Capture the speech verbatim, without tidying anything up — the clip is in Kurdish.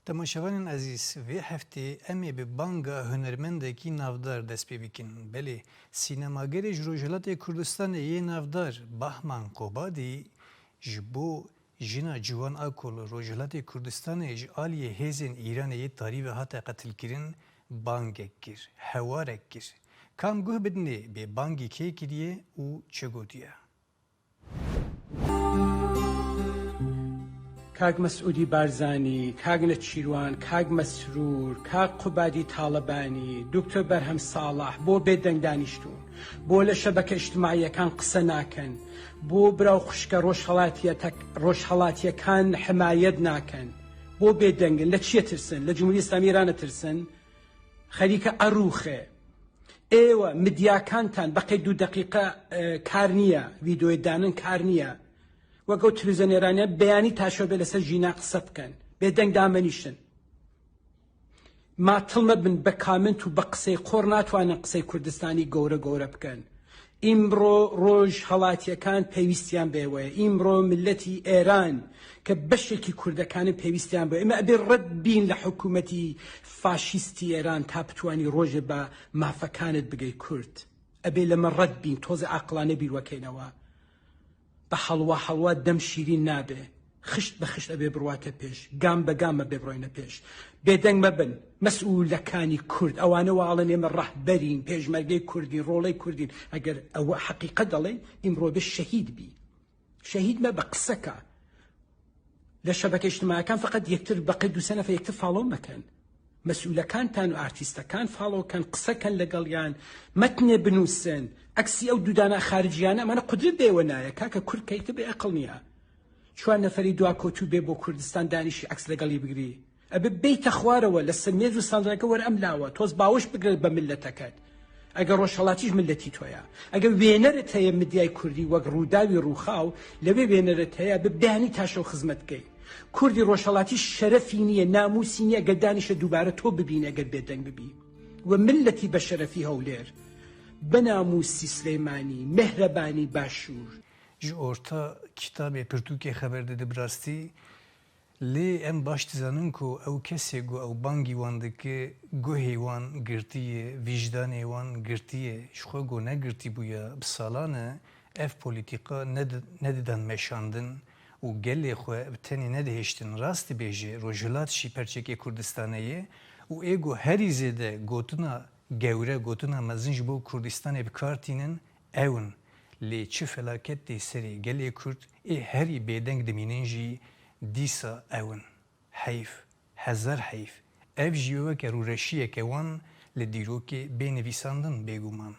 Temaşevanên ezîz, vê heftê em ê bi banga hunermendekî navdar dest pê bikin. Belê, sînemagerê ji Rojhilatê Kurdistanê yê navdar Bahman Qobadî ji bo jina ciwan a ku li Rojhilatê Kurdistanê ji aliyê hêzên Îranê yê tarî ve hate qetilkirin, bangek kir, hewarek kir. Kam guh bidinê bê bangî kê kiriye û çi gotiye? کاک مەسعودی بارزانی، کاک نەچیروان، کاک مەسرور، کاک قوبادی تاڵەبانی، دکتۆر بەرهەم ساڵح بۆ بێدەنگ دانیشتوون، بۆ لە شەبەکە ئیجتماعیەکان قسە ناکەن، بۆ برا و خوشکە ڕۆژهەڵاتیەتەک ڕۆژهەڵاتیەکان حمایەت ناکەن، بۆ بێدەنگن؟ لە چیە ترسن؟ لە جمهوری ئیسلامی ئێرانە ترسن؟ خەریکە ئەڕووخێ. ئێوە مدیاکانتان بەقەی دوو دەقیقە کار نییە، ڤیدیۆی دانن کار نییە، وەک ئەو تلویزیۆنێرانە بەیانی تاشۆ بێ لەسەر ژینا قسە بکەن، بێدەنگ دامەنیشن. ماتڵ مەبن بە کامنت و بە قسەی قۆڕ ناتوانن قسەی کوردستانی گەورە گەورە بکەن. ئیمڕۆ ڕۆژ هەڵاتیەکان پێویستیان بێوەیە، ئیمڕۆ ملەتی ئێران کە بەشێکی کوردەکانن پێویستیان بێ، ئێمە ئەبێ ڕەت بین لە حکوومەتی فاشیستی ئێران تا بتوانی ڕۆژێ بە مافەکانت بگەی کورد. ئەبێ لەمە ڕەت بین، تۆزێ عاقڵانە بیروەکەینەوە. بە حەڵوا حەڵوا دەم شیرین نابێ. خشت بە خشت ئەبێ بڕواتە پێش، گام بە گام ئەبێ بڕۆینە پێش. بێدەنگ مەبن مەسئولەکانی کورد، ئەوانە واڵن ئێمە ڕەهبەرین، پێشمەرگەی کوردین، ڕۆڵەی کوردین. ئەگەر ئەوە حەقیقەت دەڵێ، ئیمڕۆ بێ شەهید بی. شەهید مەبە، قسەکە. لە شەبەکە ئیجتماعیەکان فقط یەکتر بەقەی دوو سێ نەفەر یەکتر فاڵۆ مەکەن. مەسئولەکانتان و ئارتیستەکان فاڵۆ کەن، قسە کەن لەگەڵیان، مەتنێ بنووسن، عەکسی ئەو دوو دانا خارجیانە، ئەمانە قودرەت بێوە نایە، کاکە کورد کەیتە بێ ئەقڵ نییە. چوار نەفەری دواکەوتوو بێ بۆ کوردستان دانیشی عەکس لەگەڵی بگری؟ ئەبێ بێیتە خوارەوە، لە سەر مێز و سەندەکە وەرە ئەم لاوە، تۆز باوش بگرە بە ملەتەکەت. ئەگەر ڕۆژهەڵاتیش ملەتی تۆیە، ئەگەر وێنەرت هەیە مدیای کوردی وەک ڕووداوی ڕووخاو، لەوێ وێنەرت هەیە، بە بەیانی تاشەو خزمەت کەی. کوردی ڕۆژهەڵاتی شەرەفی نییە، ناموسی نییە، ئەگەر دانیشە دووبارە تۆ ببینە، ئەگەر بێدەنگ ببی. و ملەتی بە شەرەفی هەولێر، بە ناموسی سلێمانی، مێهرەبانی باشوور. Ji orta kitabê pirtûkê xeber dide bi rastî. Lê em baş dizanin ku ew kesê ku ew bangî wan dike, guhê wan girtiye, vîjdanê wan girtiye. Ji xwe ku negirtî bûya bi salan e, ev polîtîka nedi-, nedidan meşandin û gelê xwe bi tenê nedihiştin. Rast dibêje, Rojhilat jî perçekê Kurdistanê ye û ê ku herî zêde gotina gewre, gotina mezin ji bo Kurdistanê bi kar tînin, ew in. Lê çi felaket tê serê gelê Kurd, ê herî bêdeng dimînin jî dîsa ew in. Heyf, hezar heyf. Ev jî weke rûreşiyeke wan li dîrokê bê nivîsandin bêguman.